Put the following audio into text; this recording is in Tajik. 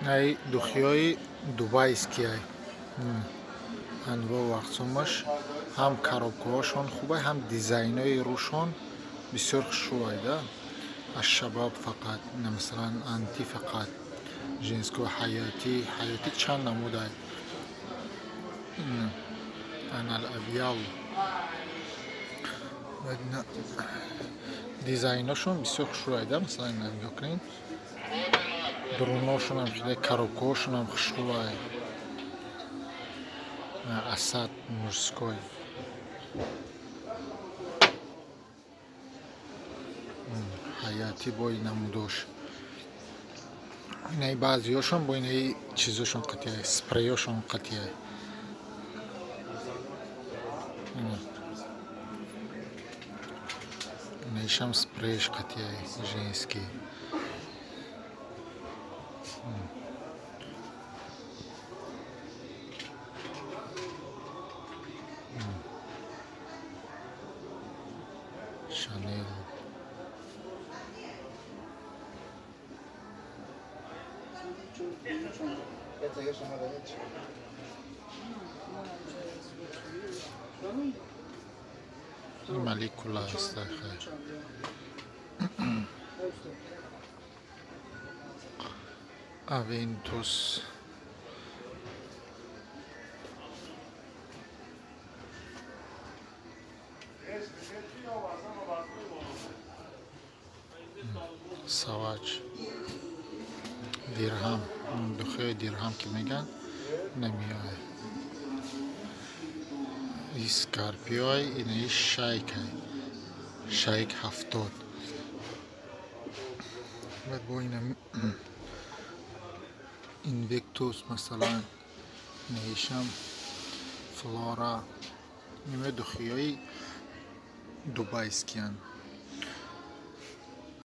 Ай духиҳои дубайскиай. Анвоъу ақсомаш, ҳам коробкаҳошон хубай, ҳам дизайнои рӯшон бисёр хушрӯай да. Ашшабаб фақат, масалан, анти фақат женского, ҳаётӣ, ҳаётӣ чанд намудай. Анал абял. Дизайношон бисёр хушрӯай да, масалан, нигоҳ кунед. Дуруношонам шуда, коробкаҳошонам хушрӯай. Асад мужской. Ҳаятӣ бо намудош. Инаи баъзеҳошон бо инаи чизошон қатъиай, спрейошон қатъиай. Инаишам спрейш қатъиай, женский. Шанел. Молекула аст. Авентус. Саваҷ. Дирҳам. Духиҳои дирҳам ки мегӯянд, намеояд. И скарпиой, инаи шайкай. Шайк 70. Баъд бо ина Инвектус, масалан, инаишам Флора. Нима духиҳои дубайскиянд.